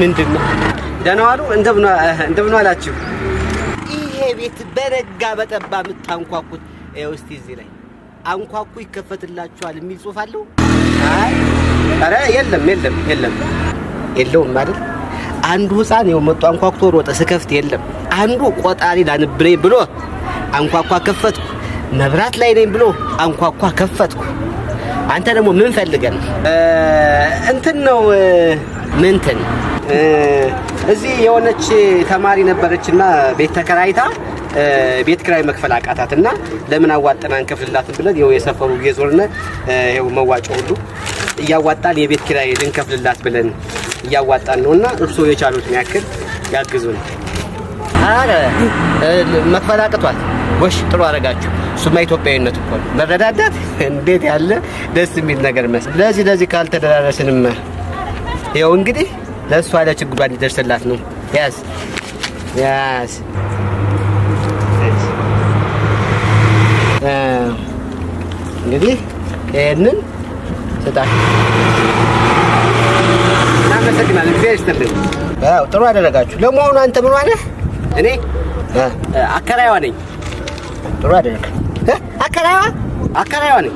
ምንድን ነው? ደህና ዋሉ? እንደምን ዋላችሁ? ይሄ ቤት በነጋ በጠባ የምታንኳኩት፣ ይኸው እስቲ እዚህ ላይ "አንኳኩ ይከፈትላችኋል" የሚል ጽሑፍ አለው? አይ ኧረ የለም የለም የለም፣ የለውም አይደል? አንዱ ህፃን ይኸው መጥቶ አንኳኩቶ ሮጠ፣ ስከፍት የለም። አንዱ ቆጣሪ ላንብሬ ብሎ አንኳኳ፣ ከፈትኩ። መብራት ላይ ነኝ ብሎ አንኳኳ፣ ከፈትኩ። አንተ ደግሞ ምን ፈልገህ ነው? እንትን ነው። ምንትን እዚህ የሆነች ተማሪ ነበረችና ቤት ተከራይታ ቤት ኪራይ መክፈል አቃታትና ለምን አዋጠን አንከፍልላትም ብለን ይኸው የሰፈሩ እየዞርን ይኸው መዋጮ ሁሉ እያዋጣን የቤት ኪራይ ልንከፍልላት ብለን እያዋጣን ነውና እርስዎ የቻሉትን ያክል ያግዙን። አረ መክፈል አቅቷት፣ ጎሽ ጥሩ አደረጋችሁ። እሱማ ኢትዮጵያዊነት እኮ ነው መረዳዳት። እንዴት ያለ ደስ የሚል ነገር መሰለህ። ለዚህ ለዚህ ካልተደራረስንማ ይኸው እንግዲህ ለእሷ ለችግሯ እንዲደርስላት ነው። ያዝ ያዝ። እንግዲህ ይሄንን ስጣት። እናመሰግናለን። እግዚአብሔር ይስጥልን። አዎ ጥሩ አደረጋችሁ። ለመሆኑ አንተ ምን ነህ? እኔ አከራይዋ ነኝ። ጥሩ አደረግ። አከራይዋ ነኝ።